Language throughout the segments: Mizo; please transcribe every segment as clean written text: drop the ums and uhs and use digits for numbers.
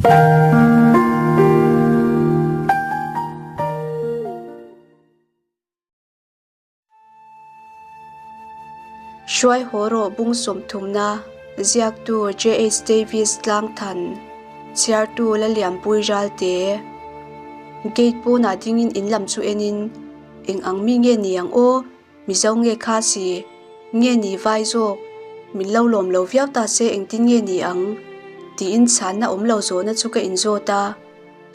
Hruai haw rawh bung sawmthumna, ziaktu JH Davis Tlangthan, chhiartu Lalianpui Ralte. Gate pawnah dingin in lam chu enin, Eng ang mi nge ni ang aw? Mizo nge kha si? Nge ni vai zawk? Min lo lawm lo viau ta se engtin nge ni ang? Tiin chhanna awm lo zawhna chu ka inzawt a.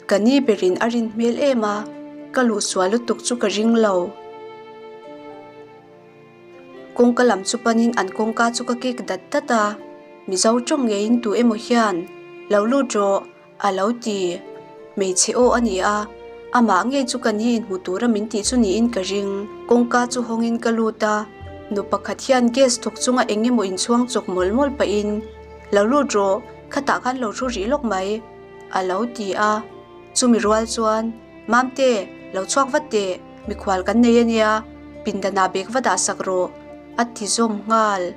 Ka ni berin a rin hmel em a, ka luh sual lutuk chu ka ring lo. Kawngka lam chu panin an kawngka chu ka kik dat dat a, Mizo tawng ngeiin tu emaw hian, Lo lut rawh, a lo ti. Hmeichhe aw a ni a, amah ngei chu ka ni inhmu tura min tih chu niin ka ring. Kawngka chu hawngin ka lut a, nu pakhat hian gas thawk chunga eng emaw inchhuang chawk mawlh mawlh pahin, Lo lut rawh, khatah khan lo thu rih lawk mai. A lo ti a, chumi rual chuan, Mamte, lo chhuak vat teh, mikhual kan nei a nia, pindanah bag va dah sak rawh, a ti zawm nghal.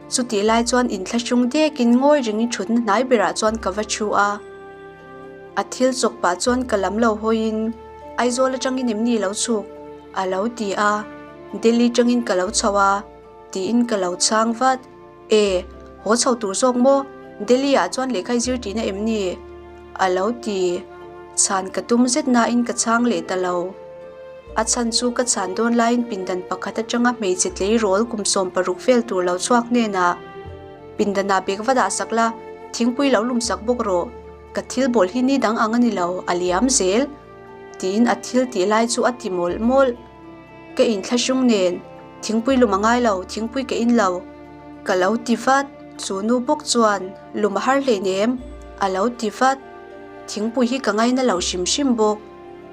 Chutih lai chuan inthlahrung dekin ngawi ringin thutna hnai berah chuan ka va thu a. A thil chawk pah chuan ka lam lo hawiin, Aizawl atangin em ni lo chhuk? a lo ti a, Delhi tangin ka lo chho a, tiin ka lo chhang vat. E, haw chho tur zawk maw? Delhi ah chuan lehkha i zir tihna em ni? A lo ti. Chhan ka tum zet nain ka chhang leh ta lo. A chhan chu ka chhan dawn laiin pindan pakhat atanga hmeichhe tleirawl kum 60 vel tur lo chhuak hnenah, Pindanah bag va dah sak la, thingpui lo lum sak bawk rawh. Ka thil bawl hi ni dang ang a ni lo, a liam zel. Tiin a thil tih lai chu a ti mawlh mawlh. Ka inthlahrung nen, thingpui lum a ngai lo, thingpui ka in lo. Ka lo ti vat, chu nu bawk chuan lum a har hleinem, a lo ti vat. Thingpui hi ka ngaina lo hrim hrim bawk,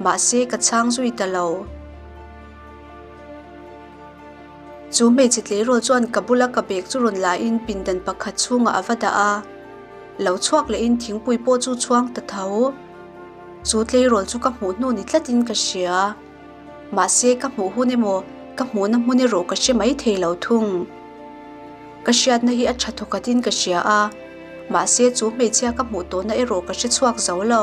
mahse ka chhang zui ta lo. Chu hmeichhe tleirawl chuan ka bula ka bag chu rawn la in pindan pakhat chhungah a va dah a, lo chhuak leh in thingpui pawh chu chhuang ta tho. Chu tleirawl chu ka hmuh hnu ni tlatin ka hria. Mahse ka hmuh hun emaw ka hmuhna hmun erawh ka hre mai thei lo thung. Ka hriatna hi a tha thawkhatin ka hria a, mahse chu hmeichhia ka hmuh tawhna erawh ka hre chhuak zo lo.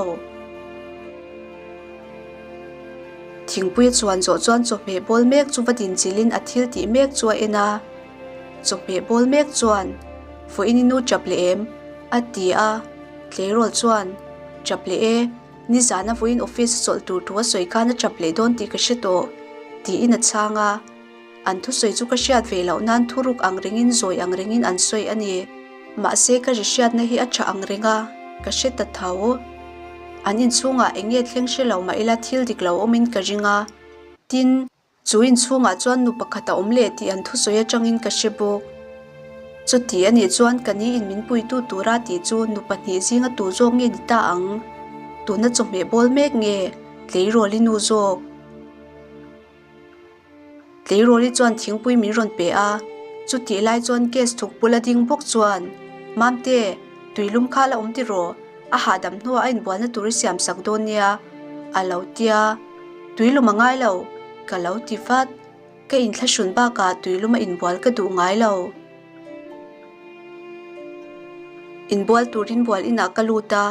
Thingpui a chuan zawh chuan chawhmeh bawl mek chu va dinchilhin a thil tih mek chu a en a. Chawhmeh bawl mek chuan, Vawiin i nu chap leh em? a ti a. Tleirawl chuan, Chap leh e. Nizana vawiin office a chawlh tur thu a sawi khan a chap leh dawn tih ka hre tawh, tiin a chhang a. An thusawi chu ka hriat ve loh nan thuruk ang rengin zawi ang rengin an sawi a ni. Mahse ka ri hriatna hi a tha ang reng a, ka hre ta tho. An inchhungah eng nge thleng hre lo mah ila thil dik lo awmin ka ring a. Tin. Chu inchhungah chuan nu pakhat a awm leh tih an thusawi atangin ka hre bawk. Chuti a nih chuan ka ni in min puitu tura tih chu nu pahnih zinga tu zawk nge ni ta ang? Tuna chawhmeh bawl mek nge tleirawl-i nu zawk? Tleirawl-i chuan thingpui min rawn pe a, chutih lai chuan gas thuk bula ding bawk chuan, Mamte, tuilum kha la awm tiraw? A hahdam hnuah a inbualna tur i siam sak dawn nia, a lo tia. Tuilum a ngai lo, ka lo ti vat. Ka inthlahrun bakah tuilum a inbual ka duh ngai lo. Inbual turin bual inah ka lut a,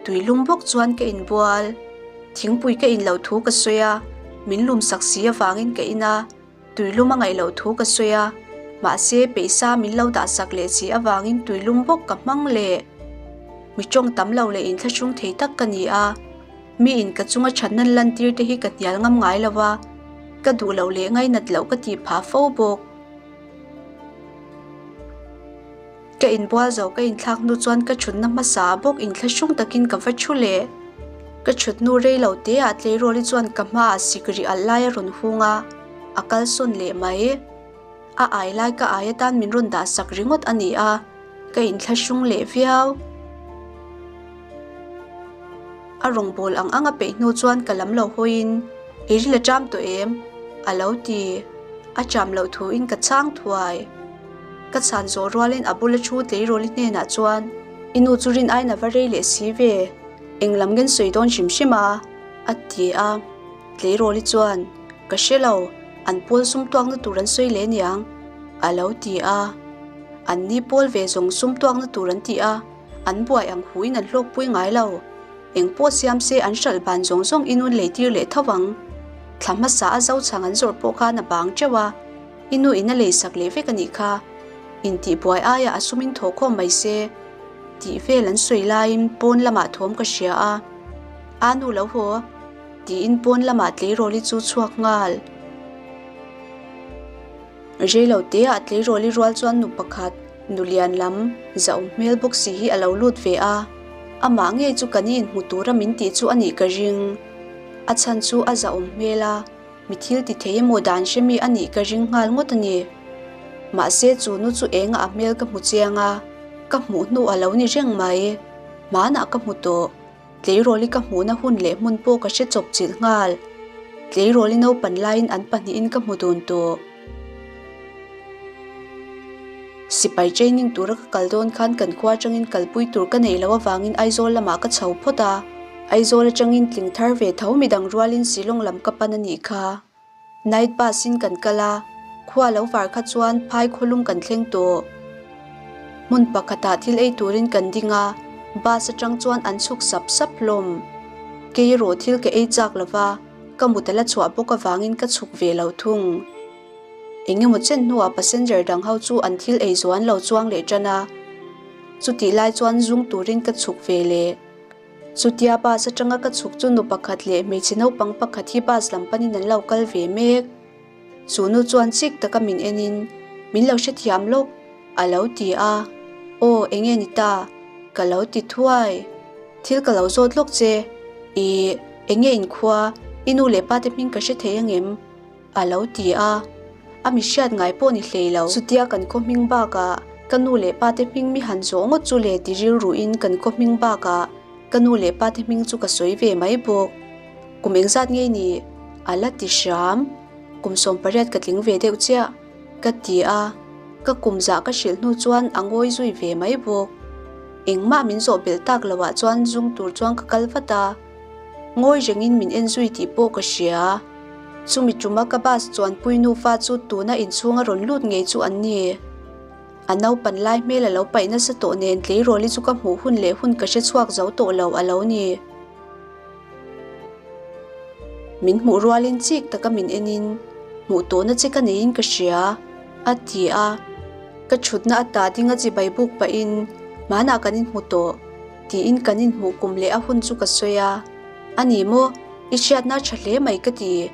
tuilum bawk chuan ka inbual. Thingpui ka in loh thu ka sawi a, min lum sak si avangin ka in a. Tuilum a ngaih loh thu ka sawi a, mahse peihsa min lo dah sak leh si avangin tuilum bawk ka hmang leh. Mi tawng tam lo leh inthlahrung thei tak ka ni a, mi in ka chunga thatna lantir te hi ka hnial ngam ngai lo a, ka duh loh leh ngainat loh ka tih phah fo bawk. Ka inbual zo ka inthlak hnu chuan ka thutna hmasa bawk inthlahrung takin ka va thu leh. Ka thut hnu rei lo te ah tleirawl hi chuan ka hmaah sikri alh lai a rawn hung a, a kalsawn leh mai. A ai lai ka ai atan min rawn dah sak ringawt a ni a, ka inthlahrung leh viau. A rawngbâwl ang ang a peih hnu chuan ka lam lo hawiin, I ril a ṭam tawh em? a lo ti. A ṭam loh thuin ka chhang thuai. Ka chhan zawh rualin a bula thu tleirawl-i hnenah chuan, I nu chu rin aiin a va rei leh si ve, eng lam ngen sawi dawn hrim hrim a? a ti a. Tleirawl-i chuan, Ka hre lo, an pawl sum tuakna tur an sawi leh niang, a lo ti a. An ni pawl ve zawng sum tuakna tur an ti a. An buai ang huin an hlawkpui ngai lo. Eng pawh siam se an hralh ban zawng zawng i nun leitir leh tho ang. Thla hmasa a zo chhang an zawrh pawh khan a bang teuh a, i nu in a leisak leh vek a nih kha. Intihbuai aiah a sumin thawh khawm mai se. Tih vel an sawi laiin pawn lamah thawm ka hria a, A nu lo haw? tiin pawn lamah tleirawli chu chhuak nghal. Reilo teah tleirawli rual chuan nu pakhat, nu lian lam, zahawm hmel bawk si hi a lo lut ve a, amah ngei chu kan inhmu tura min tih chu a nih ka ring. A chhan chu a zahawm hmel a. Mi thil ti thei emaw dan hre mi a nih ka ring nghal ngawt a ni. Mahse chu nu chu engah a hmel ka hmu chiang a, ka hmuh hnu a lo ni reng mai. Hmanah ka hmu tawh. Tleirawli ka hmuhna hun leh hmun pawh ka hre chawp chilh nghal. Tleirawli naupan laiin an pahnihin ka hmu dun tawh. Sipai training tura ka kal dawn khan kan khua atangin kalpui tur ka neih loh avangin Aizawl lamah ka chho phawt a. Aizawl atangin tling thar ve tho midang rualin Shillong lam ka pan a nih kha. Night bus in kan kal a, khua lo var kha chuan phai khawlum kan thleng tawh. Hmun pakhatah thil ei turin kan ding a, bus atang chuan an chhuk sap sap hlawm. Kei erawh thil ka ei chak lova, ka mut a la chhuah bawk avangin ka chhuk ve lo thung. Eng emaw chen hnuah passenger dang ho chu an thil ei zuan lo chuang leh tan a, chutih lai chuan zung turin ka chhuk ve leh. Chutia bus atanga ka chhuk chu nu pakhat leh hmeichhe naupang pakhat hi bus lam panin an lo kal ve mek. Chu nu chuan chik taka min enin, Min lo hrethiam lawk, a lo ti a. Aw, eng nge ni ta? Ka lo ti thuai. Thil ka lo zawt lawk che. Ih, eng nge inkhua? I nu leh pa te hming ka hre thei angem? A lo ti a, a mi hriat ngai pawh ni hlei lo. Chutia kan khaw hming bakah ka nu leh pa te hming mi han zawh ngawt chu le ti rilruin kan khaw hming bakah ka nu leh pa te hming chu ka sawi ve mai bawk. Kum engzat ngei ni? A la ti hram. Kum 18 ka tling ve deuh chiah, ka ti a, ka kum zah ka hrilh hnu chuan a ngawi zui ve mai bawk. Engmah min zawh belh tak loah chuan zung tur chuan ka kal vat a. Ngawi rengin min en zui tih pawh ka hria. Chumi tuma ka bus chuanpui nufa chu tuna inchhunga rawn lut ngei chu an ni. A naupan lai hmel a lo paih nasa tawh nen tleirawli chu ka hmuh hun leh hun ka hre chhuak zo tawh lo a lo ni. Min hmuh rualin chik taka min enin, Hmuh tawhna che ka neiin ka hria, a ti a. Ka thutna ata dinga chibai buk pahin, Hmanah kan inhmu tawh. Tiin kan inhmuh kum leh a hun chu ka sawi a, A ni maw? I hriatna a tha hle mai ka ti.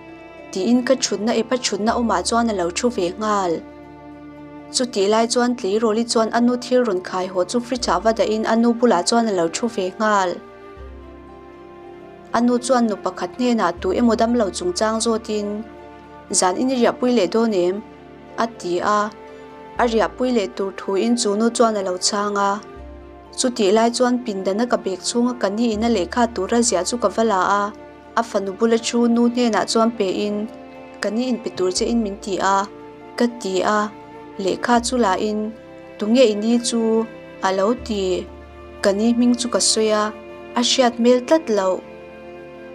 Tiin ka thutna ep a thutna awmah chuan a lo thu ve nghal. Chutih lai chuan tleirawli chuan a nu thil rawn khai haw chu fridge ah va dahin a nu bulah chuan a lo thu ve nghal. A nu chuan nu pakhat hnenah tu emaw damlo chungchang zawtin, Zan in i riahpui leh dawn em? A ti a. A riahpui leh tur thuin chu nu chuan a lo chhang a. Chutih lai chuan pindana ka bag chhunga ka ni in a lehkha tura ziah chu ka va la a, a fanu bula thu nu hnenah chuan pe in, Ka ni in pe tur che in min ti a, ka ti a, lehkha chu la in, Tunge i ni chu? a lo ti. Ka ni hming chu ka sawi a, a hriat hmel tlat loh.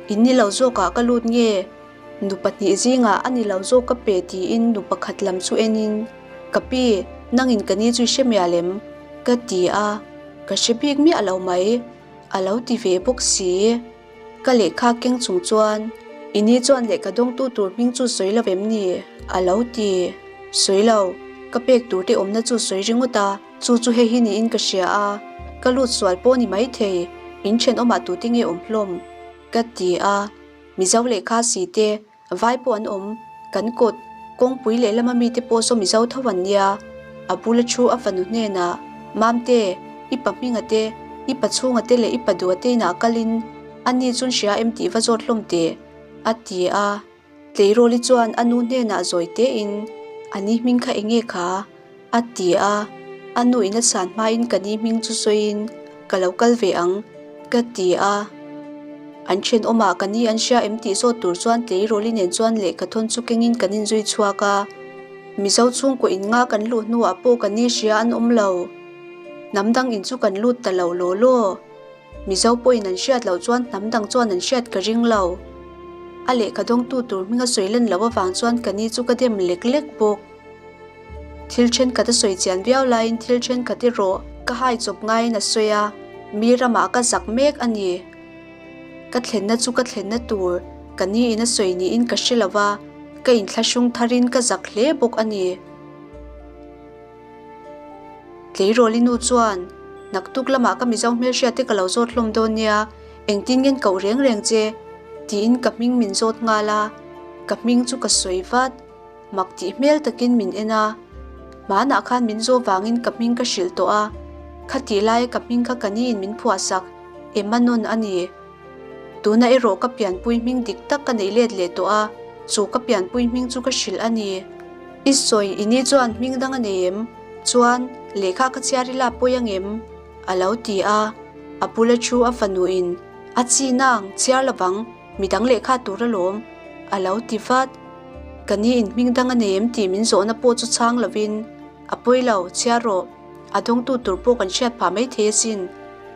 In ni lo zawkah ka lut nge? Nu pahnih zingah a ni lo zawk ka pe tiin nu pakhat lam chu enin, Ka pi, nangin ka ni chu i hre mial em? Ka ti a, ka hre bik miah lo mai, a lo ti ve bawk si. Ka lehkha keng chung chuan, I ni chuan lehkha dawngtu tur hming chu sawi lo em ni? a lo ti. Sawi lo, ka pek tur te awmna chu sawi ringawt a, chu chu hei hi niin ka hria a, ka lut sual pawh ni maithei, in thenawmah tute nge awm hlawm? Ka ti a. Mizo lehkha si te, vai pawh an awm, kan kawt, kawngpui lehlama mite pawh saw Mizo tho an nia. A bula thu a fanu hnenah, Mamte, i pa hminga te, i pa chhunga te leh i pa duha te inah kalin a ni chun hria em tih va zawt hlawm teh, a ti a. Tleirawli chuan a nu hnenah zawi tein, A ni hming kha enge kha? A ti a, a nu in a chhan hmain ka ni hming chu sawiin ka lo kal ve ang, ka ti a. An thenawmah ka ni an hria em tih zawt tur chuan tleirawli nen chuan lehkha thawn chu kengin kan inzui chhuak a. Mizo chhungkaw in nga kan luh hnuah pawh ka ni hria an awm lo. Hnam dang in chu kan lut ta lo law law. Mizo pawhin an hriat loh chuan hnam dang chuan an hriat ka ring lo. A lehkha dawngtu tur hming a sawi lan loh avang chuan ka ni chu ka dem lek lek bawk. Thil thenkhat a sawi chian viau laiin thil thenkhat erawh ka hai chawp ngaiin a sawi a. Mi ramah ka zak mek a ni. Ka thlenna chu ka thlenna tur ka ni in a sawi niin ka hre lo va, ka inthlahrung tharin ka zak hle bawk a ni. Tleirawli nu chuan, Naktuk lamah ka Mizo hmelhriat te ka lo zawt hlawm dawn nia, engtin ngen koh reng reng che? tiin ka hming min zawt nghal a, ka hming chu ka sawi vat. Mak tih hmel takin min en a, hmanah khan min zawh vangin ka hming ka hrilh tawh a, khatih laia ka hming kha ka niin min phuahsak Emmanon a ni. Tuna erawh ka pianpui hming dik tak ka neih let leh tawh a, chu ka pianpui hming chu ka hrilh a ni. I sawi i ni chuan hming dang a nei em? Chuan, lehkha ka chhiar ila pawi angem? A lo ti a, a bula thu a fanuin, A chi nang, chhiar lovang, midang lehkha tur alawm, a lo ti vat. Ka ni in hming dang a nei em tih min zawhna pawh chu chhang lovin, A pawi lo, chhiar rawh, a dawngtu tur pawh kan hriat phah maithei asin,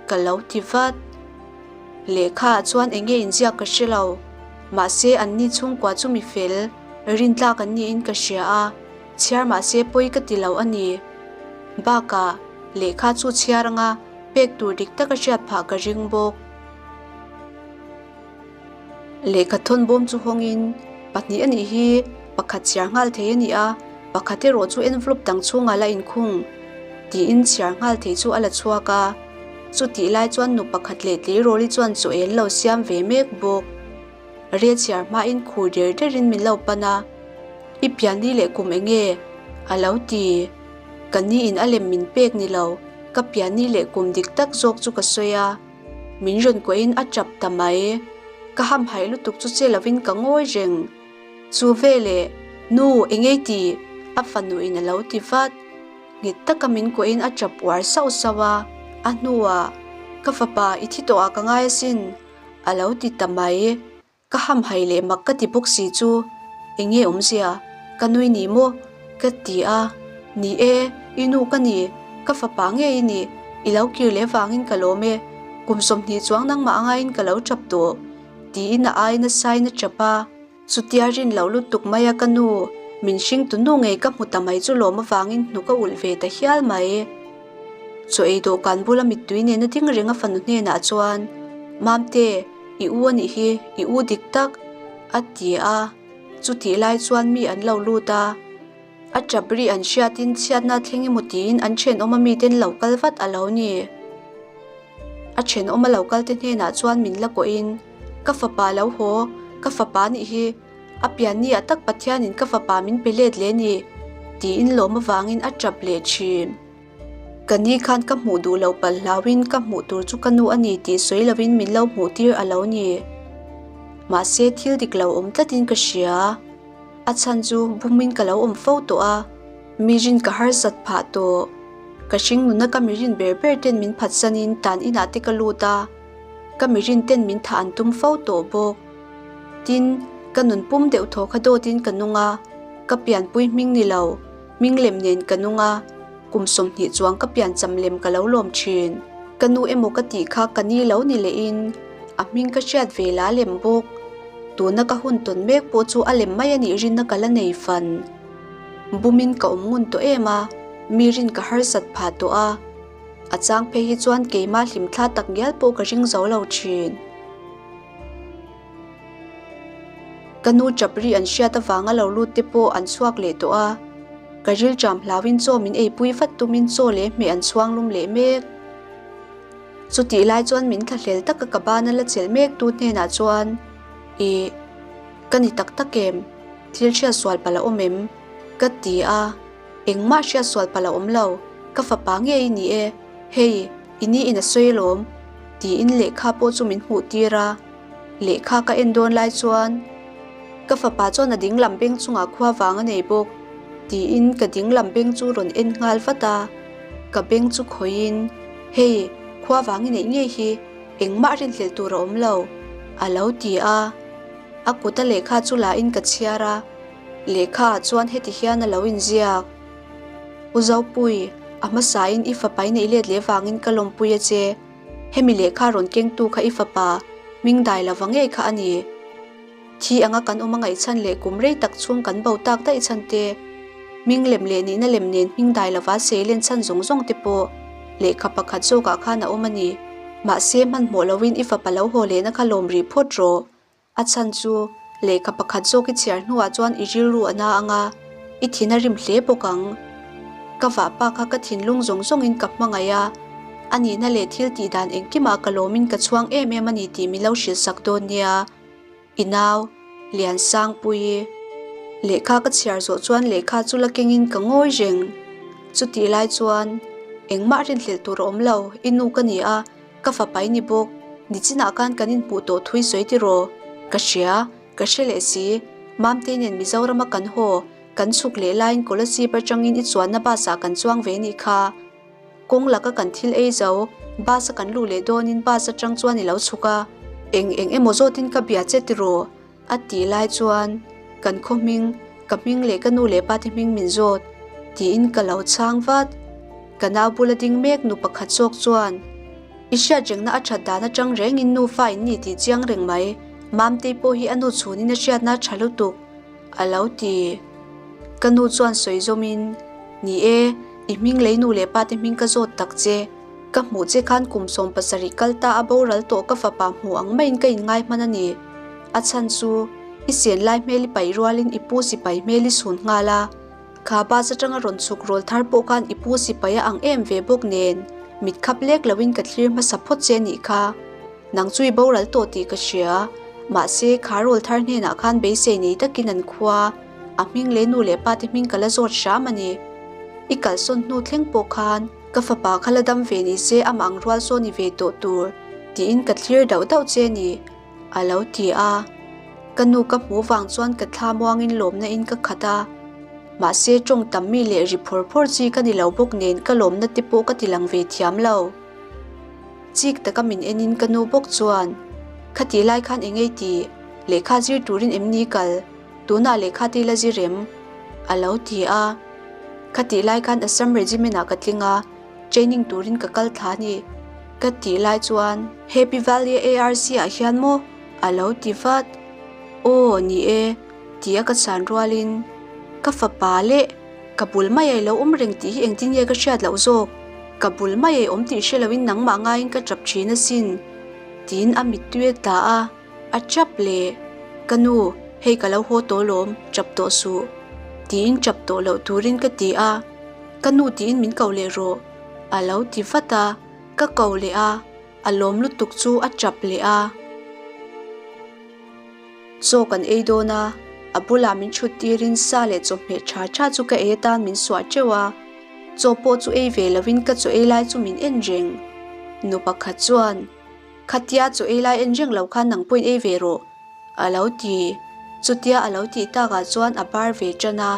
ka lo ti vat. Lehkha ah chuan eng nge inziak ka hre lo, mahse an ni chhungkua chu mi fel, rintlak an niin ka hria a, chhiar mahse pawi ka ti lo a ni. Bakah, lehkha chu chhiar anga pek tur dik taka hriat phah ka ring bawk. Lehkha thawn bawm chu hawngin pahnih a nih hi pakhat chhiar nghal thei a ni a, pakhat erawh chu envelope dang chhungah la inkhung tiin chhiar nghal thei chu a la chhuak a. Chutih lai chuan nu pakhat leh tleirawl-i chuan chaw en lo siam ve mek bawk. Re chhiar hmain khur der derin min lo pan a, I pianni leh kum eng nge? a lo ti. Ka ni in a lem min pek ni lo, ka pianni leh kum dik tak zawk chu ka sawi a. Min rawn kuahin a tap ta mai. Ka hamhaih lutuk chu che lovin ka ngawi reng. Chu veleh, Nu, engei ti? a fanuin a lo ti vat. Nghet taka min kuahin a tap uar sauh sauh a. A hnuah, Ka fapa, i thi tawh ah ka ngai asin, a lo ti ta mai. Ka hamhaih leh mak ka ti bawk si chu eng nge awmzia? Ka nui ni maw? Ka ti a, Ni e, i nu ka ni, ka fapa ngei i ni, i lo kir leh vangin ka lawm e, kum 20 chuang nangmah angaiin ka lo tap tawh, tiin a ai nasain a tap a. Chutia rin loh lutuk mai a ka nu, min hringtu nu ngei ka hmu ta mai chu lawm avangin hnuk a ulh ve ta hial mai. Chaw ei dawhkan bula mittui nena ding reng a fanu hnenah chuan, Mamte, I u a nih hi, i u dik tak, a ti a. Chutih lai chuan mi an lo lut a, a tap ri an hriatin chhiatna a thleng emaw tiin an thenawm a miten lo kal vat a lo ni. A thenawm a lo kal te hnenah chuan min la kawhin, Ka fapa lo haw, ka fapa nih hi, a pianni ah tak Pathianin ka fapa min pe let leh ni, tiin lawm avangin a tap leh thin. Ka ni khan ka hmuh duh loh palh hlauhin ka hmuh tur chu ka nu a ni tih sawi lovin min lo hmuh tir a lo ni. Mahse thil dik lo awm tlatin ka hria. A chhan chu bumin ka lo awm fo tawh a, mi rin ka harsat phah tawh. Ka hring nuna ka mi rin ber ber ten min phatsanin tan inah te ka lut a, ka mi rin ten min thah an tum fo tawh bawk. Tin, ka nun pum deuh thaw kha dawtin ka nung a, ka pianpui hming ni lo. Hming lem nen ka nung a, kum 20 chuang ka piancham lem ka lo lawm thin. Ka nu emaw ka tih kha ka ni lo ni lehin a hming ka hriat ve la lem bawk. Tuna ka hun tawn mek pawh chu a lem mai a nih rinna ka la nei fan. Bumin ka awm ngun tawh em a, mi rin ka harsat phah tawh a. A chang phei hi chuan keimah hlimthla tak ngial pawh ka ring zo lo thin. Ka nu tap ri an hriat avanga lo lut te pawh an chhuak leh tawh a, ka rilṭam hlauin chaw min eipui vat tumin chaw leh hmeh an chhuang lum leh mek. Chutih lai chuan min thlahlel taka ka bana la chelh mek tu hnenah chuan, Ih, ka ni tak tak em? Thil hriat sual palh a awm em? Ka ti a, engmah hriat sual palh a awm lo, ka fapa ngei i ni e, hei, i ni in a sawi alawm, tiin lehkha pawh chu min hmuh tir a. Lehkha ka en dawn lai chuan ka fapa chuan a ding lam beng chungah khua vang a nei bawk tiin ka ding lam beng chu rawn en nghal vat a, ka beng chu khawihin hei khua vang i neih ngei hi engmah rinhlelh tur a awm lo a lo ti a, a kut a lehkha chu la in ka chhiar a, lehkha ah chuan heti hian a lo inziak. U Zopui, a hmasain i fapa i neih let leh vangin ka lawmpui a che. Hemi lehkha rawn kengtu kha i fapa, hming dai lova ngei kha a ni. Thi anga kan awm a ngaihchhan leh kum rei tak chhung kan bo tak daih chhan te, hming lem leh nihna lem nen hming dai lova sei len chhan zawng zawng te pawh lehkha pakhat zawkah khan a awm a ni. Mahse, hmanhmawh loin i fapa lo haw lehna kha lawm rih phawt rawh. A chhan chu, lehkha pakhat zawk i chhiar hnuah chuan i rilru a na ang a, i thin a rim hle bawk ang. Ka vahpa kha ka thinlung zawng zawngin ka hmangaih a, a nihna leh thil tih dan engkimah ka lawmin ka chhuang em em a ni tih min lo hrilhsak dawn nia. I nau, Liansangpuii. Lehkha ka chhiar zawh chuan lehkha chu la kengin ka ngawi reng. Chutih lai chuan, Engmah rinhlelh tur a awm lo, i nu ka ni a, ka fapa i ni bawk, nichinah khan kan inhmuh tawh thui sawi tiraw? Ka hria, ka hre leh si. Mamtei nen Mizorama kan haw, kan chhuk leh laiin Kolasib atangin i chuanna bus ah kan chuang ve nih kha. Kawng laka kan thil ei zo, bus a kan luh leh dawnin bus atang chuan i lo chhuk a, eng eng emaw zawtin ka bia che tiraw? A tih lai chuan kan khaw hming, ka hming leh ka nu leh pa te hming min zawt tiin ka lo chhang vat. Ka nau bula ding mek nu pakhat zawk chuan, I hriat rengna a that dan atang rengin nufa in ni tih chiang reng mai, Mamtei pawh hi a nu chhunin a hriatna a tha lutuk. A lo ti. Ka nu chuan sawi zawmin, Ni e, i hming lei nu leh pa te hming ka zawt tak che. Ka hmuh che khan kum 17 kal ta a boral tawh ka fapa hmuh ang maiin ka inngai hman a ni. A chhan chu, i sen lai hmel i paih rualin i pu sipai hmel i sun nghal a. Kha bus atanga rawn chhuk rawl thar pawh khan i pu sipai a ang em ve bawk nen, mit khap lek loin ka thlir hmasa phawt che a nih kha. Nang chu i boral tawh tih ka hria. Mahse, kha rawl thar hnenah khan beisei nei takin an khua, a hming leh nu leh pa te hming ka la zawt hram a ni. I kalsawn hnu thleng pawh khan ka fapa kha la dam ve ni se amah ang rual saw ni ve tawh tur tiin ka thlir dauh dauh che a ni, a lo ti a. Ka nu ka hmuh vang chuan ka thla muangin lawmna in ka khat a. Mahse, tawng tam mi leh ri phawr phawr chi ka ni lo bawk nen ka lawmna te pawh ka ti lang ve thiam lo. Chik taka min enin ka nu bawk chuan, Khatih lai khan eng ei ti? Lehkha zir turin em ni kal? Tunah lehkha te la zir em? A lo ti a. Khatih lai khan Assam Regiment ah ka tling a, training turin ka kal thla a ni. Ka tih lai chuan, Happy Valley ARC ah hian maw? A lo ti vat. Aw, ni e, ti a ka chhan rualin, Ka fapa leh. Ka bul mai a i lo awm reng tih hi engtin nge ka hriat loh zawk? Ka bul mai a i awm tih hre loin nangmah ngaiin ka tap thin asin, tiin a mittui a tla a, a tap leh. Ka nu, hei ka lo haw tawh lawm, tap tawh suh, tiin tap tawh loh turin ka ti a. Ka nu tiin min ko leh rawh, a lo ti vat a, ka ko leh a, a lawm lutuk chu a tap leh a. Chaw kan ei dawn a, a bulah min thut tirin sa leh chawhmeh tha tha chu ka ei atan min suah teuh a, chaw pawh chu ei ve lovin ka chaw ei lai chu min en reng. Nu pakhat chuan, Khatia chaw ei lai en reng lo khan nang pawhin ei ve rawh, a lo ti. Chutia a lo tih takah chuan a bar ve tan a.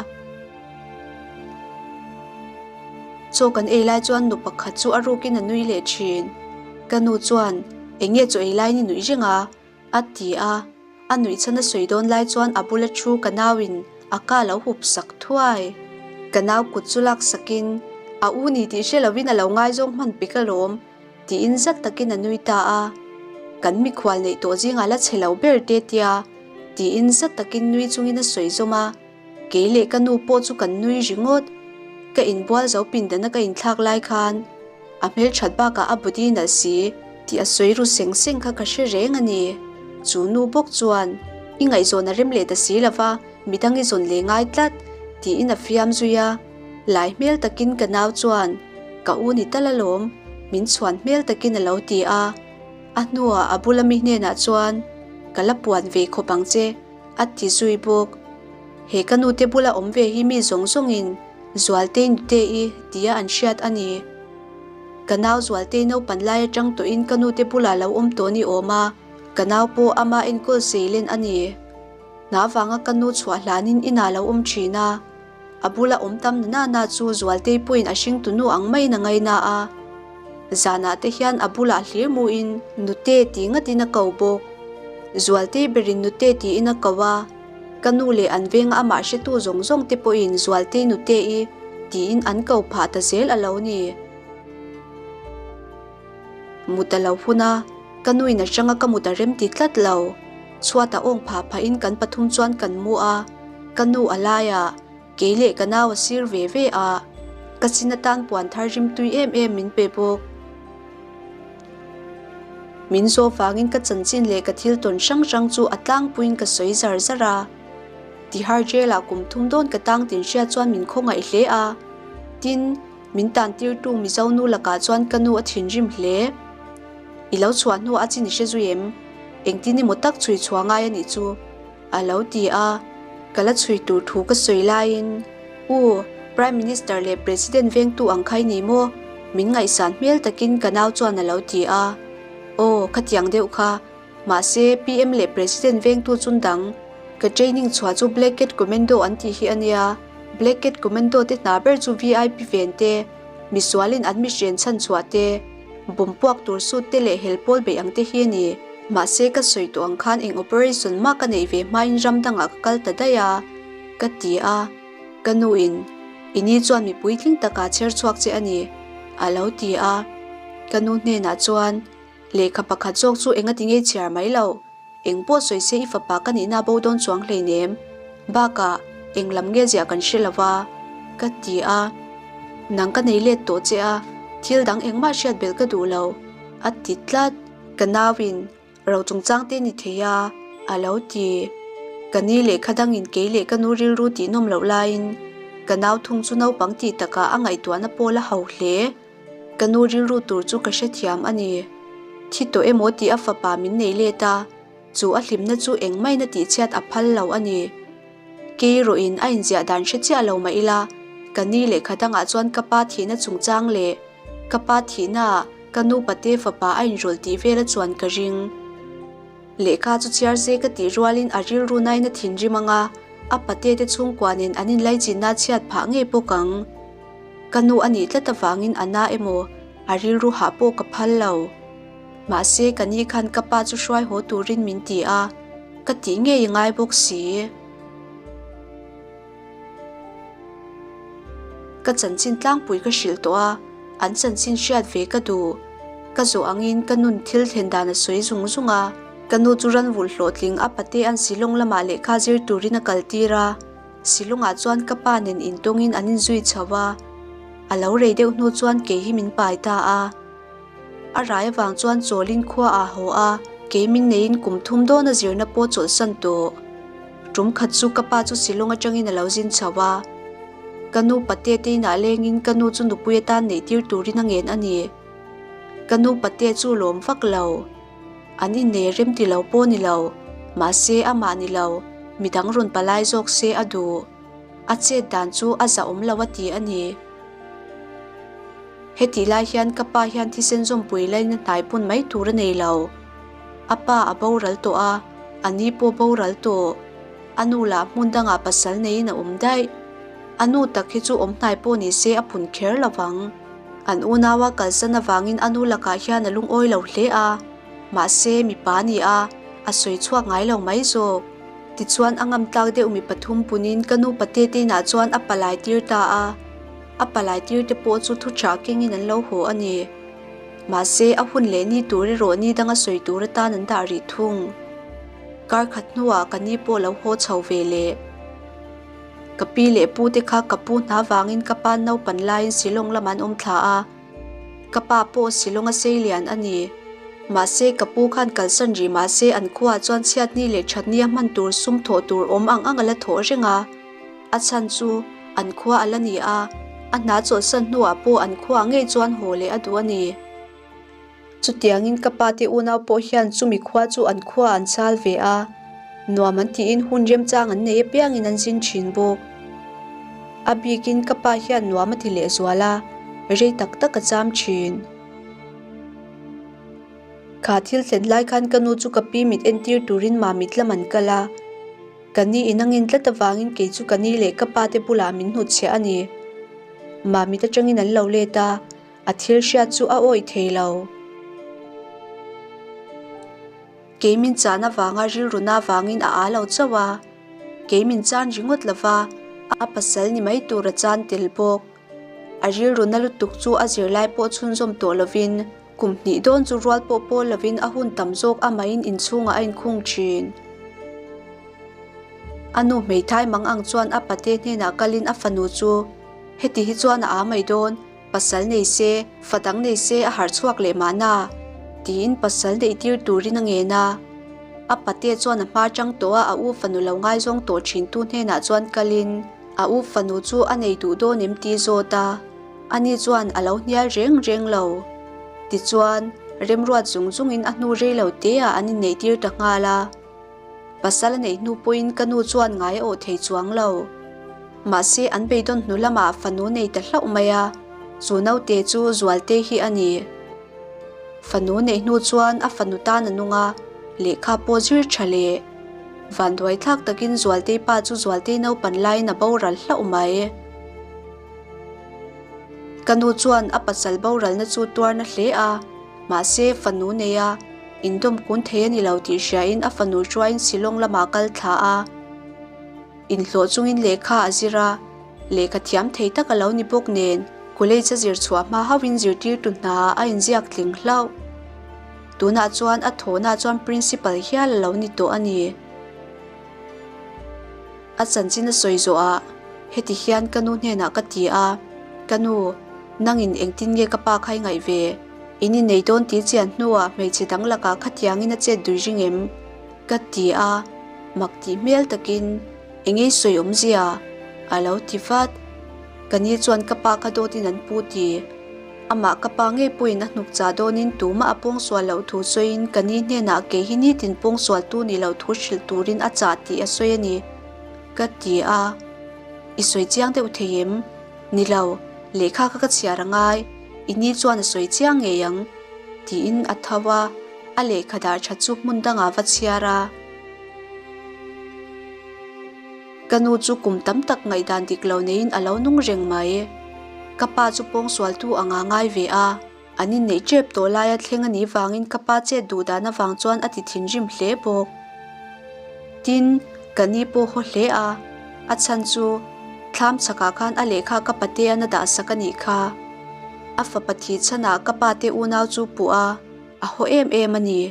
Chaw kan ei lai chuan nu pakhat chu a rukin a nui leh thin. Ka nu chuan, Eng nge chaw ei laiin i nuih reng a? A ti a, a nuih chhan a sawi dawn lai chuan a bula thu ka nauin a ka lo hup sak thuai. Ka nau kut chu lak sakin, A u ni tih hre lovin a lo ngaizawng hman pek alawm, tiin zat takin a nui ta a. Kan mikhual neih tawh zingah la chhe lo ber te tia, tiin zat takin nui chungin a sawi zawm a. Kei leh ka nu pawh chu kan nui ringawt. Ka inbual zo pindana ka inthlak lai khan a hmelthat bakah a body nalh si tih a sawi ru seng seng kha ka hre reng a ni. Chu nu bawk chuan, I ngaihzawn a rem leh ta si lova, midang i zawn leh ngai tlat, tiin a fiam zui a. Lai hmel takin ka nau chuan, Ka u ni tal alawm, min chhuan hmel takin a lo ti a. A hnuah a bula mi hnenah chuan, Ka la puan ve khawp ang che. A ti zui bawk. He ka nute bula awm ve hi mi zawng zawngin Zualtei nute-i tia an hriat a ni. Ka nau Zualtei naupan lai atang tawhin ka nute bulah lo awm tawh ni awm a, ka nau pawh ama enkawl seilen a ni. Hna vanga ka nu chhuah hlanin inah lo awm thin a. A bula awm tam na na na chu Zualtei pawhin a hringtu nu ang maiin a ngaina a. Zanah te hian a bulah hlir muin Nute tih ngatin a ko bawk. Zualtei berin Nute tiin a ko a, ka nu leh an venga amah hretu zawng zawng te pawhin Zualtei Nute-i tiin an ko phah ta zel a lo ni. Mut a lo hun a, ka nuin a hranga ka mut a rem ti tlat lo. Chhuat a awng phah phahin kan pathum chuan kan mu a, ka nu a laiah, kei leh ka nau a sir ve ve a, ka sin atan puan thar rimtui em em min pe bawk. Min zawh vangin ka chanchin leh ka thil tawn hrang hrang chu a tlangpuiin ka sawi zar zar a. Tihar jail ah kum thum dawn ka tang tin hriat chuan min khawngaih hle a. Tin, min tan tirtu Mizo nu lakah chuan ka nu a thinrim hle. I lo chhuah hnuah a chin i hre zui em? Engtin emaw tak chhui chhuah ngai a nih chu? A lo ti a. Ka la chhui tur thu ka sawi laiin, U, Prime Minister leh President vengtu ang kha i ni maw? Min ngaihsan hmel takin ka nau chuan a lo ti a. Aw, khatiang deuh kha. Mahse, PM leh President vengtu chun dang, ka training chhuah chu Black Cat Commando an tih hi a nia. Black Cat Commando te hna ber chu VIP ven te, misualin an mihren chhan chhuah te, bomb puak tur sut te leh hel pawl beih ang te hi a ni. Mahse, ka sawi tawh ang khan eng operation mah ka neih ve hmain ram dangah ka kal ta daih a, ka ti a. Ka nuin, I ni chuan mi puitling takah chher chhuak che a ni, a lo ti a. Ka nu hnenah chuan, Lehkha pakhat zawk chu enga ti ngei chhiar mai lo. Eng pawh sawi se i fapa ka nihna bo dawn chuang hleinem. Bakah, eng lam nge ziah kan hre lo va, ka ti a. Nang ka nei let tawh che a, thil dang engmah hriat belh ka duh lo, a ti tlat. Ka nauin ro chungchang te ni thei a, a lo ti. Ka ni lehkha dangin kei leh ka nu rilru tih nawm loh laiin ka nau thung chu naupang tih takah a ngaihtuahna pawl a ho hle. Ka nu rilru tur chu ka hrethiam a ni. Thi tawh emaw tih a fapa min nei let a, chu a hlimna chu engmahina tihchhiat a phal lo a ni. Kei erawhin a inziah dan hre chiah lo mah ila, ka ni lehkha dangah chuan ka pa thihna chungchang leh ka pa thihnaah ka nu pate fapa a inrawlh tih vel a chuan ka ring. Lehkha chu chhiar se ka tih rualin a rilru nain a thinrim ang a, a pate te chhungkua nen an inlaichinna chhiat phah ngei bawk ang. Ka nu a nih tlat avangin a na emaw a rilru hah pawh ka phal lo. Mahse ka ni khan ka pa chu hruai haw turin min ti a, ka tih ngei i ngai bawk si. Ka chanchin tlangpui ka hrilh tawh a, an chanchin hriat ve ka duh. Ka zawh angin ka nun thil thlen dan a sawi zung zung a, ka nu chu ranvulh hlawhtling a pate an Shillong lamah lehkha zir turin a kaltir a. Silungah chuan ka pa nen intawngin an inzui chho a, a lo rei deuh hnu chuan kei hi min pai ta a. A rai avang chuan chawlin khua ah haw a, kei min neiin kum thum dawna zirna pawh chawlhsan tawh. Tum khat chu ka pa chu Silung atangin a lo zin chho a. Ka nu pate te inah lengin ka nu chu nupui atan neih tir turin a ngen a ni. Ka nu pate chu lawm vak lo. An innei rem ti lo pawh ni lo, mahse amah ni lo, midang rawn palai zawk se a duh. A chet dan chu a zahawm lo a ti a ni. Hetih lai hian ka pa hian thisen zawmpui laina hnai pun mai tur a nei lo. A pa a boral tawh a, a ni pawh boral tawh. A nu lah hmun dangah pasal neiin a awm daih. A nu tak hi chu awm hnai pawh ni se a phun kher lo vang. An unaua kalsan avangin a nu lakah hian a lungawi lo hle a, mahse mipa a ni a, a sawi chhuak ngai lo mai zawk. Tichuan a ngam tlak deuh mi pathum punin ka nu pate te inah chuan a palai tir ta a, a palai tir te pawh chu thu tha kengin an lo haw a ni. Mahse a hun leh ni tur erawh ni danga sawi tur atan an dah rih thung. Kar khat hnuah ka ni pawh lo haw chho ve leh. Ka pi leh pu te kha ka pu hna vangin ka pa naupan laiin Shillong lamah an awm thla a, ka pa pawh Shillong a sei lian a ni. Mahse ka pu khan kalsan rih mahse an khuaah chuan chhiatni leh thatni a hman tur sum thawh tur awm ang ang a la thawh reng a, a chhan chu an khua a la ni a, a hna chawlhsan hnuah pawh an khuaah ngei chuan haw leh a duh a ni. Chutiangin ka pa te unau pawh hian chumi khua chu an khua an chal ve a, nuam an tiin hun remchang an nei apiangin an zin thin bawk. A bikin ka pa hian nuam a ti lehzual a, rei tak tak a cham thin. Kha thil thlen lai khan ka nu chu ka pi mit entir turin Mamit lam an kal a, ka ni in a ngin tlat avangin kei chu ka ni leh ka pa te bulah min hnutchhiah a ni. Mamit atangin an lo let a. A thil hriat chu a awih thei lo. Kei min chan avanga rilruna avangin a aa lo chauh a, kei min chan ringawt lo va, a pasal ni mai tur a chan tel bawk. A rilruna lutuk chu a zirlai pawh chhunzawm tawh lovin kum hnih dawn chu rual pawh pawl lovin a hun tam zawk amahin inchhungah a inkhung thin. A nu hmeithai mang ang chuan a pate hnenah kalin a fanu chu heti hi chuan a aa mai dawn. Pasal nei se, fa dang nei se a harh chhuak leh mahna. Tiin pasal neih tir turin a ngen a. A pate chuan a hma chang tawh a, a u fanu lo ngaizawng tawh thintu hnenah chuan kalin a u fanu chu a nei duh dawn em tih zawt a, ani chuan a lo hnial reng reng lo. Tichuan, remruat zung zungin a hnu rei lo teah an inneih tir ta nghal a. Pasal a neih hnu pawhin ka nu chuan ngai a awh thei chuang lo. Mahse an beidawn hnu lamah fanu nei ta hlauh mai a, chu naute chu Zualte hi a ni. Fanu neih hnu chuan a fanu tan a nung a, lehkha pawh zir tha leh. Vanduai thlak takin Zualtei pa chu Zualtei naupan laiin a boral hlauh mai. Ka nu chuan a pasal boralna chu tuarna hle a, mahse fanu nei a, indawm kun thei a ni lo tih hriain a fanu hruaiin Shillong lamah kal thla a. Inhlawh chungin lehkha a zir a, lehkha thiam thei tak a lo ni bawk nen college a zir chhuah hma hauhin zirtirtu hna a inziak tling hlauh. Tunah chuan a thawhna chuan principal hial a lo ni tawh a ni. A chanchin a sawi zawhah heti hian ka nu hnenah ka ti a, Ka nu, nangin engtin nge ka pa kha i ngaih ve? In innei dawn tih chian hnuah hmeichhe dang lakah khatiangin a chet dui ring em? Ka ti a, mak tih hmel takin eng ei sawi awmzia? A lo ti vat. Ka ni chuan ka pa kha dawtin an pu ti. Amah ka pa ngei pawhin a hnuk chah dawnin tumah a pawngsual loh thu sawiin ka ni hnenah kei hi nitin pawngsualtu nih loh thu hrilh turin a chah tih a sawi a ni. Ka ti a, I sawi chiang deuh thei em? Ni lo, lehkha kha ka chhiar a ngai, i ni chuan a sawi chiang ngei ang, tiin a tho a, a lehkha dah tha chu hmun dangah va chhiar a. Ka nu chu kum tam tak ngaihdan dik lo neiin a lo nung reng mai. Ka pa chu pawngsualtu anga ngai ve a, an inneih tep tawh laia thleng a nih vangin ka pa chet duh dan avang chuan a ti thinrim hle bawk. Tin, ka ni pawh haw hle a, a chhan chu thlam chhakah khan a lehkha ka patean a dah sak a nih kha. A fapa thih chhanah ka pa te unau chu puh a, a haw em em a ni.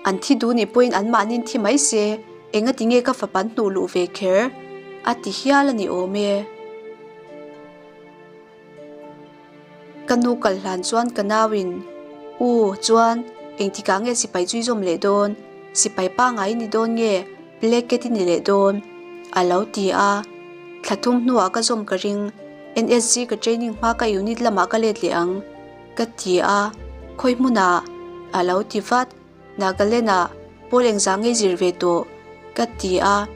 An thi duh nih pawhin anmahni'n thi mai se, engati nge ka fapa an hnuh luh ve kher? a ti hial a ni awm e. Ka nu kal hlan chuan ka nauin, U, chuan engtikah nge sipai chu i zawm leh dawn? Sipai pangngai i ni dawn nge Black Cat i ni leh dawn? a lo ti a. Thla thum hnuah ka zawm ka ring, NSG ka training hma ka unit lamah ka let leh ang. Ka ti a, khawi hmunah? A lo ti vat. Nagaland-ah pawl engzah ngei zir ve tawh? Ka ti a,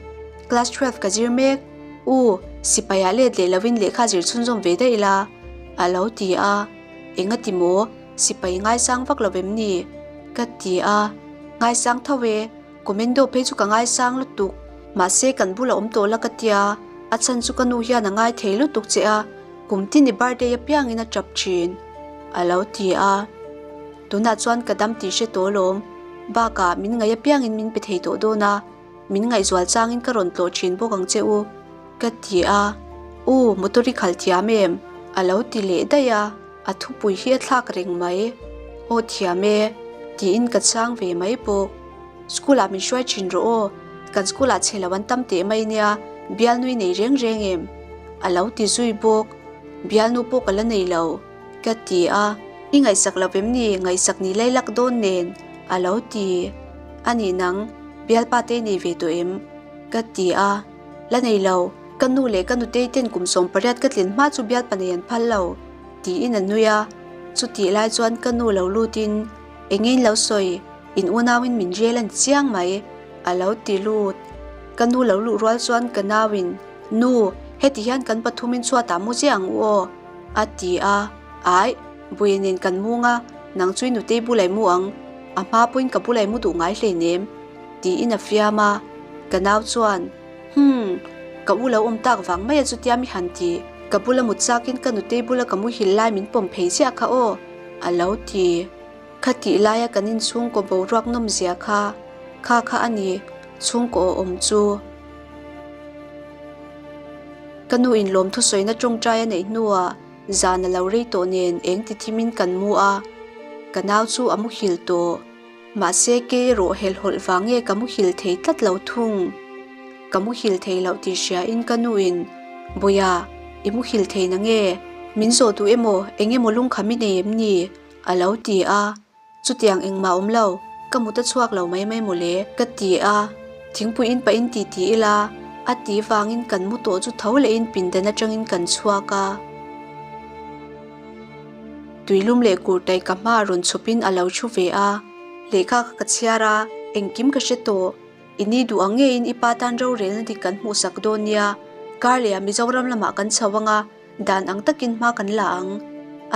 Class 12 ka zir mek. U, sipaiah let leh lovin lehkha zir chhunzawm ve daih la? A lo ti a, Enga ti maw? Sipai ngaisang vak lo vem ni? Ka ti a, Ngaisang tho e, Commando phei chu ka ngaisang lutuk. Mahse kan bula awm tawh la ka tia, a chhan chu ka nu hian a ngai thei lutuk che a, Kum tin i birthday apiangin a tap thin, a lo ti a. Tunah chuan ka dam tih hre tawh alawm. Bakah min ngaih apiangin min pe thei tawh dawn a, min ngaihzual changin ka rawn tlawh thin bawk ang che u, ka ti a. U, motor i khalh thiam em? A lo ti leh daih a, a thupui hi a thlak reng mai. Aw thiam e, tiin ka chhang ve mai bawk. School ah min hruai thin rawh aw, kan school ah chhe lo an tam teh mai nia, bialnu i nei reng reng em? A lo ti zui bawk, bialnu pawh ka la nei lo, ka ti a, i ngaihsak lo vem ni, ngaihsak ni lai lak dawn nen, a lo ti. A nih nang, bialpa te i nei ve tawh em? Ka ti a, la nei lo, ka nu leh ka nutei ten kum 18 ka tlin hma chu bialpa nei an phal lo, tiin a nui a, chutih lai chuan ka nu lo lutin, Eng nge in lo sawi? In unauin min rel a ni chiang mai, a lo ti lut. Ka nu lo luh rual chuan ka nauin, Nu, heti hian kan pathumin chhuatah mu ziah ang u aw, a ti a. Aih, Buia nen kan mung a, nang chu i nutei bulai mu ang, a hma pawhin ka bulai mu duh ngai hleinem, tiin a fiam a. Ka nau chuan, Humm, ka u lo awm tak vang mai a chutia mi han ti, ka bula mut chakin ka nutei bula ka muhil lai min pawm phei ziah kha aw, a lo ti. Khatih laia kan inchhungkaw boruak nawmzia kha, kha kha a ni, chhungkaw awm chu. Ka nu in lawmthu sawina tawngtai a neih hnuah zan a lo rei tawh nen eng ti thimin kan mu a, ka nau chu a muhil tawh. Mahse kei erawh helhawlh vang nge ka muhil thei tlat lo thung. Ka muhil thei loh tih hriain ka nu in, Bawia, i muhil thei na nge? Min zawh duh emaw, eng emaw lungkham i nei em ni? A lo ti a. Chutiang engmah awm lo, ka mut a chhuak lo mai mai mawle, ka ti a. Thingpui in pah in ti ti ila, a ti vangin kan mu tawh chu tho lehin pindan atangin kan chhuak a. Tuilum leh kurtai ka hma rawn chhawpin a lo thu ve a. Lehkha kha ka chhiar a, engkim ka hre tawh. I ni duh ang ngeiin i pa tan rorelna dik kan hmuhsak dawn nia. Kar lehah Mizoram lamah kan chho ang a, dan ang takin hma kan la ang,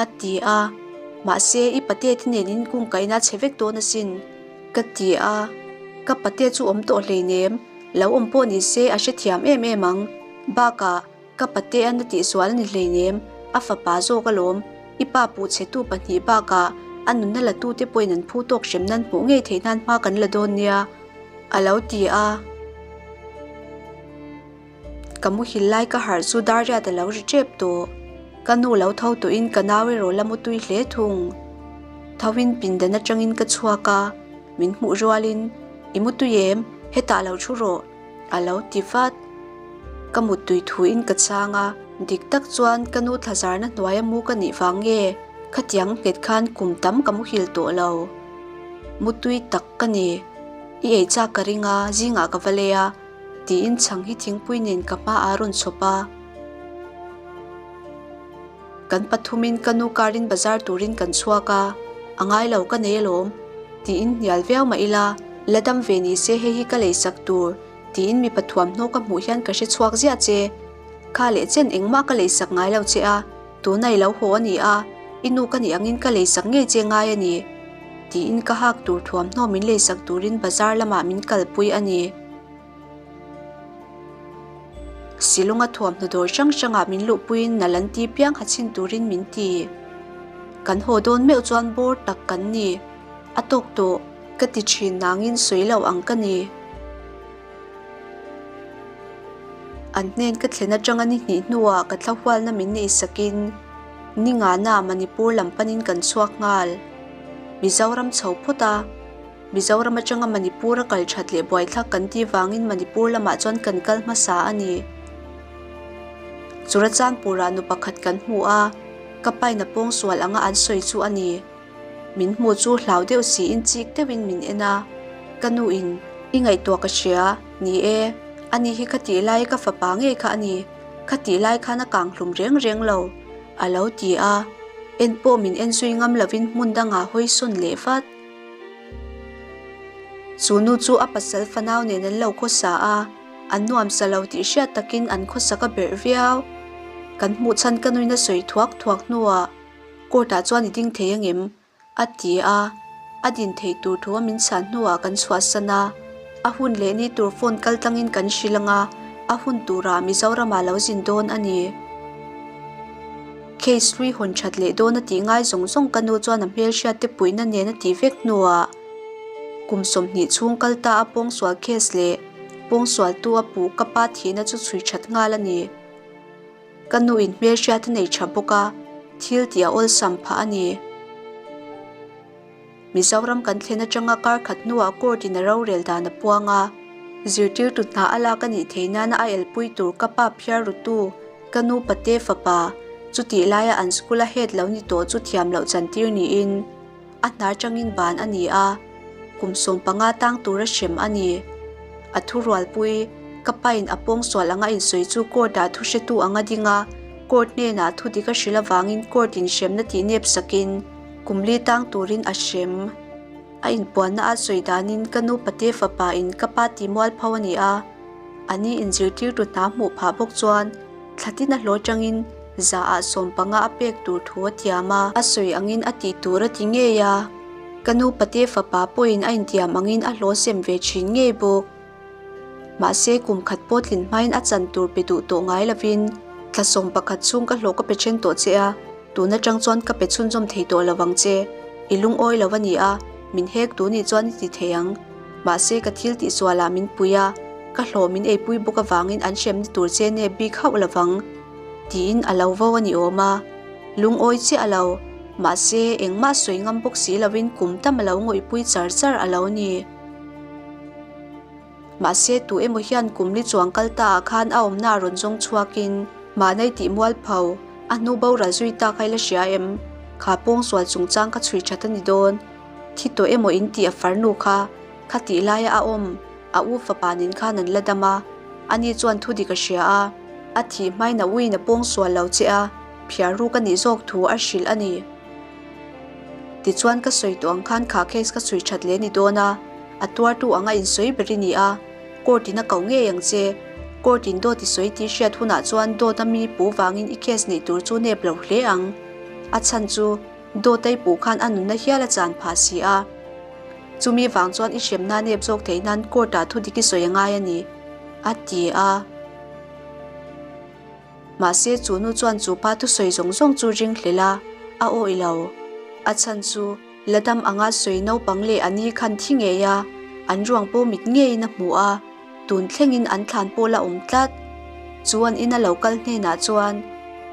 a ti a. Mahse, i pate te nen in kungkaihna a chhe vek dawn asin, ka ti a. Ka pate chu awm tawh hleinem, lo awm pawh ni se a hrethiam em em ang. Bakah, Ka patea na tihsual a ni hleinem, a fapa zawk alawm. I pa puh chhetu pahnih bakah a nunna latute pawhin an phu tawk hrem nan hmuh ngei theih nan hma kan la dawn nia, a lo ti a. Ka muhil lai ka harh chu dar riat a lo ri tep tawh. Ka nu lo tho tawhin ka nau erawh la mutui hle thung. Thoin pindan atangin ka chhuak a, min hmuh rualin, I mutui em? Hetah lo thu rawh. A lo ti vat. Ka muttui thuin ka chhang a, dik tak chuan ka nu thlazarna hnuaia mu ka nih vang nge khatiang nghet khan kum tam ka muhil tawh lo. Muttui tak ka ni. I ei chak ka ring a, zingah ka va lei a, tiin chhang hi thingpui nen ka hma a rawn chhawp a. Kan pathumin ka nu karin bazar turin kan chhuak a, a ngai lo ka nei alawm, tiin hnial viau mah ila, la dam ve ni se hei hi ka leisak tur, tiin mipa thuamhnaw ka hmuh hian ka hre chhuak ziah che. Kha leh chen engmah ka leisak ngai lo che a, tuna i lo haw a ni a, i nu ka nih angin ka leisak ngei che ngai a ni, tiin ka hak tur thuamhnaw min leisak turin bazar lamah min kalpui a ni. Silunga thuamhnaw dawr hrang hrangah min luhpuiin nal an ti piang ha chhin turin min ti. Kan haw dawn meuh chuan bawr tak kan ni. A tawk tawh, ka ti thin nangin sawi lo ang ka ni. An hnen ka thlen atanga ni hnih hnuah ka thlahualna min neisakin ni ngana Manipur lam panin kan chhuak nghal. Mizoram chho phawt a. Mizoram atanga Manipur a kal that leh buaithlak kan tih vangin Manipur lamah chuan kan kal hmasa a ni. Churachandpur-ah nu pakhat kan hmu a, ka pain a pawngsual anga an sawi chu a ni. Min hmu chu hlau deuh siin chik deuhin min en a, ka nuin, I ngaihtuah ka hria, ni e, ani hi ka tih lai ka fapa ngei kha a ni, ka tih lai khan a kang hlum reng reng lo, a lo ti a. En pawh min en zui ngam lovin hmun dangah hawi sawn leh vat. Chu nu chu a pasal fanau nen an lo khawsa a, an nuamsa lo tih hriat takin an khawsak a berh viau. Kan hmuh chhan ka nuin a sawi thuak thuak hnuah court ah chuan i ding thei angem? a ti a, a din theih tur thu a min chhan hnuah kan chhuahsan a, a hun leh ni tur phone kal tlangin kan hrilh ang a, a hun turah Mizoramah lo zin dawn a ni. Case hlui hawn that leh dawn a tih ngai zawng zawng ka nu chuan a hmelhriat te puihna nen a tih vek hnuah kum 20 chhung kal ta a pawngsual case leh pawngsualtu a puh ka pa thihna chu chhui that nghal a ni. Ka nu in hmelhriat a nei tha bawk a, thil tih a awlsam phah a ni. Mizoram kan thlen atanga kar khat hnuah court in a rorel dan a puang a, zirtirtu hna a lak a nih theih nana a elpui tur ka pa phiar rutu ka nu pate fapa chutih laia an school a head lo ni tawh chu thiam loh chantir niin a hna atangin ban a ni a, kum 15 tang tura hrem a ni. A thurualpui ka pain a pawngsual anga insawi chu court ah thuhretu anga ding a, court hnenah thudik a hrilh avangin court in hremna tih nep sakin, Kum li tang turin a hrem. A inpuanna a sawi danin ka nu pate fapa in ka pa ti mualpho a ni a, a ni inzirtirtu hna hmuh phah bawk chuan thlatin a hlaw tangin za ah 15 a pek tur thu a tiam a. A sawi angin a tih tur a ti ngei a, ka nu pate fapa pawhin a intiam angin a hlaw sem ve thin ngei bawk. Mahse, kum khat pawh tlin hmain a chan tur pe duh tawh ngai lovin, thla 11 chhung ka hlawh ka pe then tawh che a, tun atang chuan ka pe chhunzawm thei tawh lo vang che. I lungawi lo a ni a, min hek tu nih chuan i ti thei ang. Mahse, ka thil tihsualah min pui a, ka hlawh min eipui bawk avangin an hrem ni tur che nep bik hauh lo vang, tiin a lo vo a ni awm a. Lungawi chiah a lo. Mahse, engmah sawi ngam bawk si lovin kum tam a lo ngawihpui char char a lo ni. Mahse, tu emaw hian kum li chuang kal ta ah khan a awmna a rawn zawng chhuakin mahni tih mualpho, a hnu boral zui ta kha i la hria em? Kha pawngsual chungchang kha chhui that a ni dawn. Thi tawh emaw in tih a farnu kha, khatih laia a awm, a u fapa nen khan an la dam a. Ani chuan thu dik a hria a, a thih hmain a uiin a pawng sual lo che a, phiar ruk a nih zawk thu a hrilh a ni. Tichuan ka sawi tawh ang khan kha case ka chhui that leh ni dawn a, a tuartu anga insawi ber i ni a, court in a ko ngei ang che. Court in dawt i sawi tih hriat hunah chuan dawt a mi pu vangin i case neih tur chu nep lo hle ang. A chhan chu dawt a i puh khan a nunna hial a chan phah si a. Chumi vang chuan i hremna nep zawk theih nan court ah thudik i sawi a ngai a ni, a ti a. Mahse chu nu chuan chu pa thusawi zawng zawng chu ring hlel a, a awih lo. A chhan chu la dam anga sawi naupang leh a ni khan thi ngei a, an ruang pawh mit ngeiin a hmu a, tun thlengin an thlan pawh la awm tlat. Chu an ina lo kal hnenah chuan,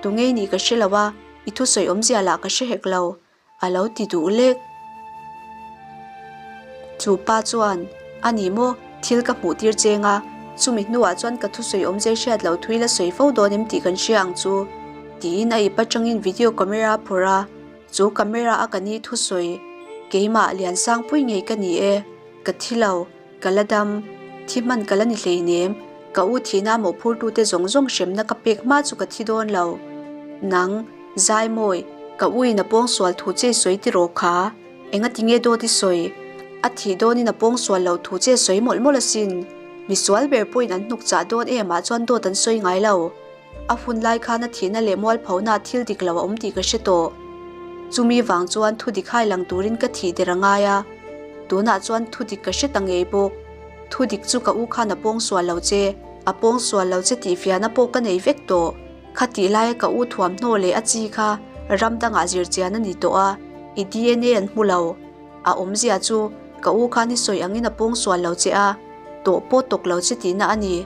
Tu ngei nih ka hre lo a, i thusawi awmzia lah ka hre hek lo, A lo ti duh lek. Chu pa chuan, A ni maw, thil ka hmuh tir cheng a, chumi hnuah chuan ka thusawi awmzei hriat loh thui la sawi fo dawn em tih kan hria ang chu, tiin a ip atangin video camera a phawrh a, chu camera a ka ni thusawi, Keimah Liansangpui ngei ka ni e, ka thi lo. Ka la dam, thi hman ka la ni hleinem, ka u thihna mawhphurtute zawng zawng hremna ka pek hma chu ka thi dawn lo. Nang, Zaimawi, ka u in a pawngsual thu che sawi tiraw kha? Engati nge dawt i sawi? A thih dawnin a pawngsual loh thu che sawi mawlh mawlh asin. Misual ber pawhin an hnuk chah dawn em ah chuan dawt an sawi ngai lo. A hun lai khan a thihna leh mualphona thil dik lo a awm tih ka hre tawh. Chumi vang chuan thu dik hai lang turin ka thih der a ngai a. Tunah chuan thu dik ka hre ta ngei bawk. Thu dik chu ka u khan a pawng sual lo che, a pawng sual lo che tih fiahna pawh ka nei vek tawh. Khatih laia ka u thuamhnaw leh a chi kha ram dangah zir chian a ni tawh a, i DNA an hmu lo. A awmzia chu ka u khan i sawi angin a pawng sual lo che a, tawh pawh tawk lo che tihna a ni.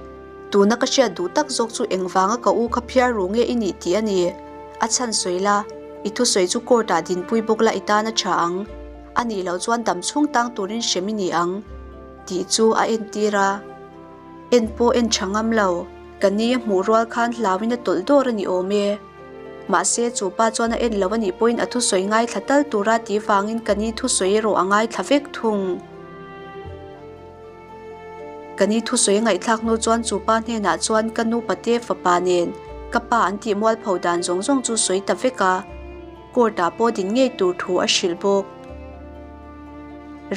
Tuna ka hriat duh tak zawk chu engvanga ka u kha phiar ru nge i nih tih a ni. A chhan sawi la, i thusawi chu court ah dinpui bawk la i tan a tha ang. A nih loh chuan dam chhung tang turin hrem i ni ang tih chu a entir a. En pawh en tha ngam lo, ka ni a hmuh rual khan hlauin a tawlh dawr a ni awm e. Mahse chu pa chuan a en lo a nih pawhin a thusawi ngaithla tal tura tih vangin ka ni thusawi erawh a ngaithla vek thung. Ka ni thusawi ngaihthlak hnu chuan chu pa hnenah chuan ka nu pate fapa nen ka pa an tih mualpho dan zawng zawng chu sawi ta vek a, court ah pawh din ngei tur thu a hrilh bawk.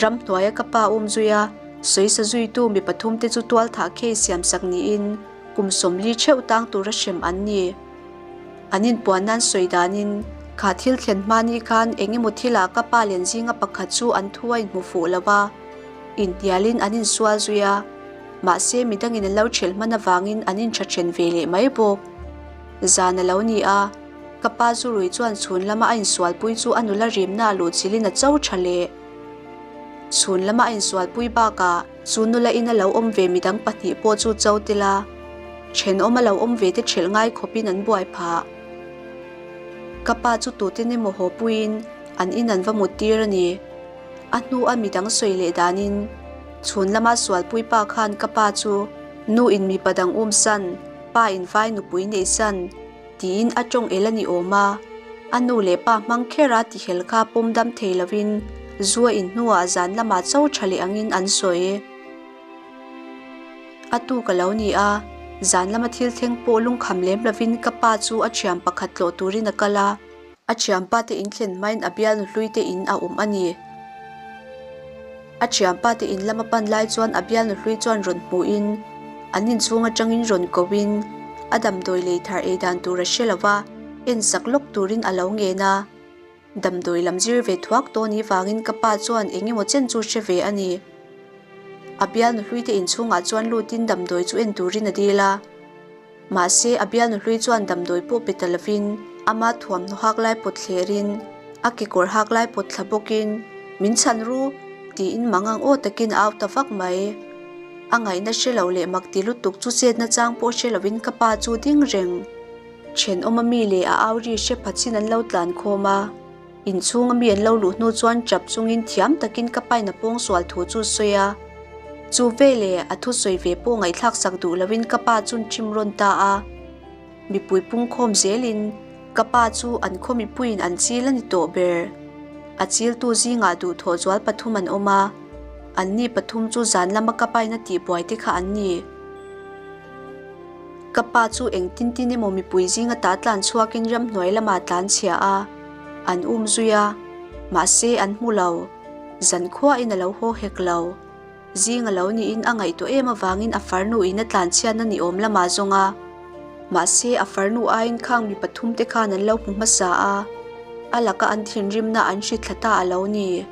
Ramhnuaia ka pa um zui a, sawisa zuitu mi pathum te chu tualthah case siam sak niin kum 40 theuh tang tura hrem an ni. An inpuan nan sawi danin kha thil thlen hma ni khan eng emaw thilah ka pa len zinga pakhat chu an thu a inhmu fuh lo va. Inhnialin an insual zui a, mahse midangin an lo ṭhelh hman avangin an inṭha ṭhen ve leh mai bawk. Zan a lo ni a, ka pa zurui chuan chhun lama a insualpui chu a nula rimna a luhchilhin a cho ṭha leh. Chhun lama a insualpui bakah chu nula in a lo awm ve midang pahnih pawh chu cho tel a, ṭhenawm a lo awm ve te ṭhelh ngai khawpin an buai phah. Ka pa chu tuten emaw haw puiin an in an va mut tir a ni. A hnu a midang sawi leh danin chhun lama sualpui pa khan ka pa chu nu in mipa dang um san, pa in vai nupui neih san tiin a tawng el a ni awm a. A nu leh pa hmang kher a tihel kha pawm dam thei lovin zu a in hnuah zan lamah cho tha leh angin an sawi. A tuk a lo ni a, zan lama thil thleng pawh lungkham lem lovin ka pa chu a thian pakhat tlawh turin a kal a. A thianpa te in thlen hmain a bialnu hlui te in a awm a ni. A thianpa te in lama pan lai chuan a bialnu hlui chuan rawn hmuhin an inchhung atangin rawn kohin a damdawi lei thar ei dan tur a hre lo va, en sak lawk turin a lo ngen a. Damdawi lam zir ve thuak tawh ni vangin ka pa chuan eng emaw chen chu hre ve a ni. A bialnu hlui te inchhungah chuan lutin damdawi chu en turin a dil a. Mahse, a bialnu hlui chuan damdawi pawh pe ta lovin ama thuamhnaw hak lai pawt thlerin a kekawr hak lai pawt thla bawkin, Min chhan ru! tiin mangang aw takin a au ta vak mai. A ngaihna hre lo leh mak ti lutuk chu chetna chang pawh hre lovin ka pa chu ding reng. Thenawm a mi leh a au ri hre phatsin an lo tlan khawm a. Inchhung a mi an lo luh hnu chuan tap chungin thiam takin ka pain a pawngsual thu chu sawi a. Chu veleh a thusawi ve pawh ngaihthlak sak duh loin ka pa chun ṭhim rawn ta a. Mipui pungkhawm zelin ka pa chu an khaw mipuiin an chil a ni tawh ber. A chiltu zingah duhthawh zual pathum an awm a, anni pathum chu zan lama ka paina tihbuai te kha an ni. Ka pa chu engtin tin emaw mipui zinga ta tlan chhuakin ramhnuai lamah tlan chhia a, an um zui a, mahse an hmu lo. Zankhuain a lo haw hek lo. Zing a lo niin a ngaihtuah em avangin a farnu in a tlanchhiatna ni awm lamah zawng a. Mahse a farnu aiin khang mi pathum te khan an lo hmu hmasa a, a laka an thinrimna an hri thla ta a lo ni.